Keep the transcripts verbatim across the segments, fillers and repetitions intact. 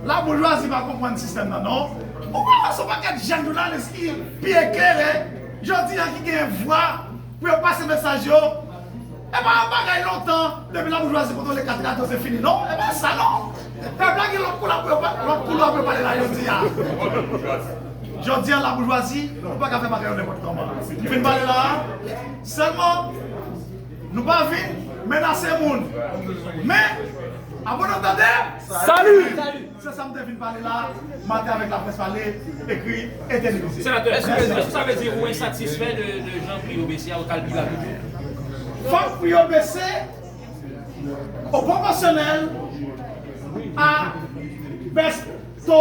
Laboujwazi pa konprann sistèm nan, non. Ou pa wè se yon pakèt jèn jounalis ki pi eklere jodi a ki gen vwa pou yo pase mesaj yo. E pa yon bagay lontan, depi laboujwazi kontwole kat radyo se fini, non. E pa sa, non. Pèp la gen lòt koulè pou yo pa-, lòt koulè pou yo pale la jodi a. Jodi a, laboujwazi, nou pa ka fè bagay yo nenpòt kòman. M vin pale la a, sèlman, nou pa vin menase moun. Men, apre nou tande, sali! Se sa m te vin pale la, maten avèk laprès pale, ekri e televize. Senatè, èske, èske sa vle di ou ensatisfè de, de jan pri yo bese a, ou t al pi ba toujou? Fòk pri yo bese o pwopòsyonèl a bès to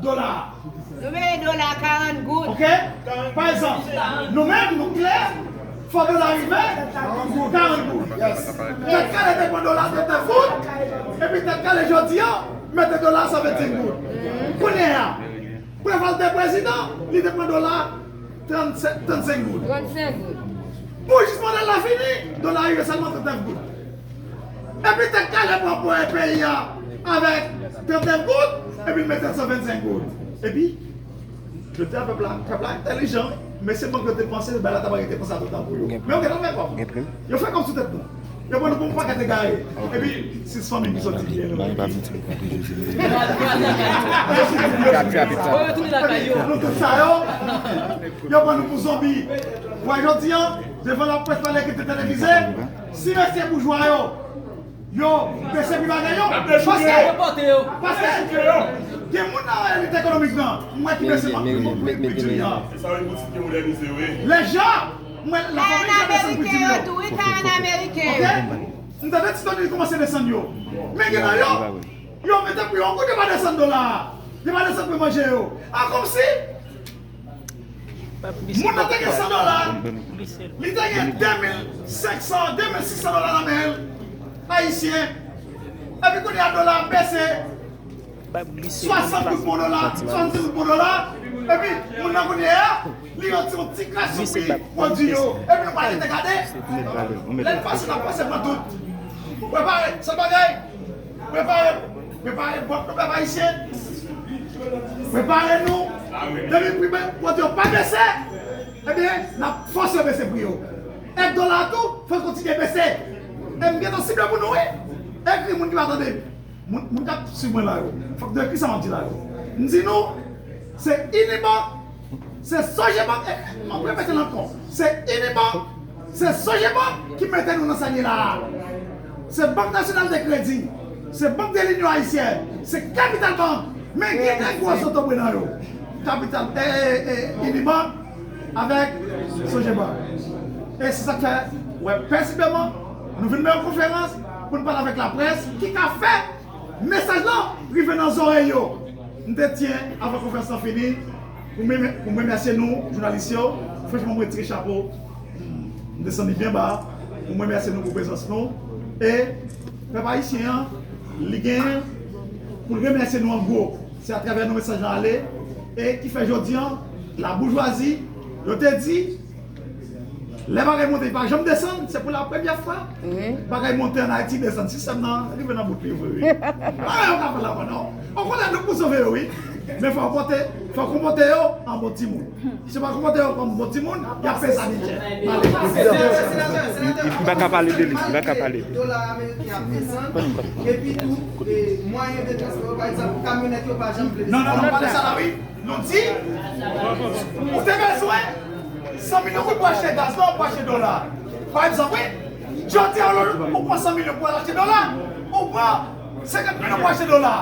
dola a. Nou mete dola a karant goud. Ok? Pa egzanp, nou menm, nou klè, fò dola rive karant goud. Tèt kale te pran dola trannèf goud, epi tèt kale jodi a, mete dola a san vennsenk goud. Kounye a, Preval te prezidan, li te pran dola trannsenk, trannsenk goud. Trannsenk goud. Pou jis mandat la fini, dola rive sèlman trannèf goud. Epi tèt kale pran pou peyi a avèk trannèf goud, epi l mete san vennsenk goud. Epi, jodi a pèp la, pèp la entèlijan, wi. Mesye bank yo te panse, bagay la ta pa rete konsa toutan pou yo. Men yo gentan fè kòb. Yo fè kòb sou tèt nou. Yo pran nou pou yon pakèt egare. Epi, sis fanmi ki soti byen lwen. Epi, nou tout sa yo, yo pran nou pou zonbi. Wè, jodi a, devan laprès pale ki te televize, si mesye boujwa yo, yo bese pri bagay yo, paske, paske gen moun nan elit ekonomik nan, m wè ki bese pri diri a. Lè jan, m wè lafanmi jan desann pri diri yo. Ok? M tande Ti Tony kòmanse desann yo. Men gen nan yo, yo mete pri yo yon kote, yo pa desann dola a. Yo pa desann pri manje yo. A kòmsi Moun nan te gen san dola, li te gen de mil senk san, de mil sis san dola nan men l, ayisyen. Epi kounye a dola a bese, swasant goud pou dola, swasannsenk goud pou dola. Epi moun nan kounye a, li yon ti, yon ti kras sou pri pwodui yo. Epi nou pa rete gade. Lè l pase, n ap pase pran tout. Prepare, se bagay. Prepare, prepare bòt nou, pèp ayisyen. Prepare nou. Depi pri pwodui yo pa bese, ebyen, n ap fòse yo bese pri yo. E dola a tou, fò l kontinye bese. E m gentan sible pou nou, wi. Ekri moun ki pa tande. Moun, moun k ap swiv mwen la yo. Fòk nou ekri sa m ap di la yo. M di nou, se Unibank, se Sogebank, e, m ap repete l ankò. Se Unibank, se Sogebank ki mete nou nan sa n ye la a. Se Bank Nasyonal de Kredi, se Bank de Linyon Ayisyèn, se Kapital Bank, men gen de gwo zotobre nan yo. Kapital, e, e, e, Unibank avèk Sogebank. E se sa k fè, wè, pèsibleman, nou vin nan yon konferans pou n pale avèk laprès ki ka fè mesaj lan rive nan zòrèy yo. M te tyen, avan konferans lan fini, pou m, pou m remèsye nou, jounalis yo. Franchman, mwen retire chapo. M desann li byen ba pou m remèsye nou pou prezans nou. E pèp ayisyen an, li genyen pou l remèsye nou an gwo. Se atravè nou mesaj lan ale. E ki fè jodi an, laboujwazi, yo te di, lè bagay monte, li pa janm desann, se pou la premyè fwa bagay monte ann Ayiti, desann sistèm nan, rive nan bout li vre, wi. Pa gen yon ka fè la, non. Okontrè, nou pou sove yo, wi. Men fò w konpòte, fò w konpòte yo an bon timoun. Si w pa konpòte yo kòm bon timoun, y ap peye sa pi chè. Li, li pa ka pale de li, li pa ka pale. Dola ameriken ap desann, epi tou, e, mwayen de transpò yo, pa egzanp, kamyonèt yo pa janm vle desann. Non, non, non, pa de sa la, wi. Nou di, ou te bezwen san milyon goud pou achte gaz la, ou pou achte dola. Pa egzanp, wi, jodi a, ou pran san milyon pou al achte dola, ou pran senkant milyon pou achte dola.